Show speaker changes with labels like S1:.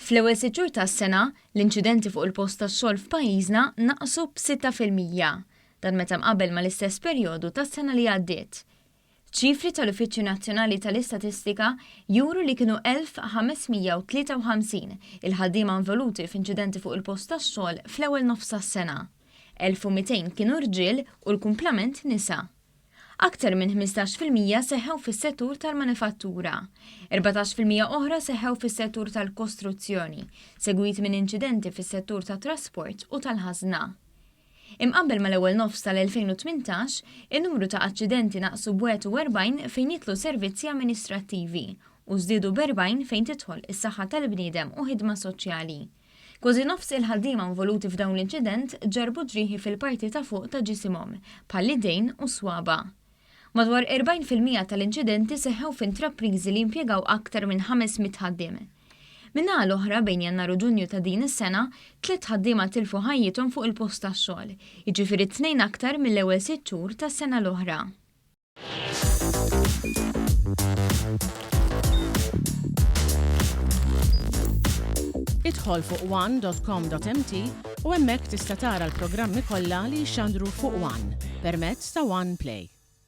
S1: Fl-ewwel sitt xhur tas-sena, l-inċidenti fuq il-post tax-xogħol f'pajjiżna naqsu b'6%. Dan meta mqabbel mal-istess perjodu tas-sena li għaddiet. Ċifri tal-Uffiċċju Nazzjonali tal-Istatistika juru li kienu 1,553 il-ħaddiema involuti f'inċidenti fuq il-post tax-xogħol fl-ewwel nofs tas-sena. 1,200 kienu rġiel u l-kumplament nisa. Aktar minn 15% seħħew fis-settur tal-manifattura. 14% oħra seħħew fis-settur tal-kostruzzjoni, segwit minn inċidenti fis-settur tat-trasport u tal-ħażna. Imqabbel mal-ewwel nofs tal-2018, in-numru ta' aċċidenti naqsu b'41 fejn jidħlu servizzi amministrattivi u żdiedu b'40 fejn tidħol is-saħħa tal-bniedem u ħidma soċjali. Kważi nofs il-ħaddiema involuti f'dawn l-inċident ġarrbu ġrieħi fil-parti ta' fuq ta' ġisimhom, bħall-idejn u s-swaba'. Madwar 40% tal-inċidenti seħħew f'intrapriżi li jimpjegaw aktar minn 500 ħaddiem. Min-naħa l-oħra, bejn Jannar u Ġunju ta' din is-sena, tliet ħaddiema tilfu ħajjithom fuq il-post tax-xogħol, jiġifieri tnejn aktar mill-ewwel sitt xhur tas-sena l-oħra.
S2: Idħol fuq one.com.mt u hemmhekk tista' tara l-programmi kollha li jixxandru fuq One permezz ta' One Play.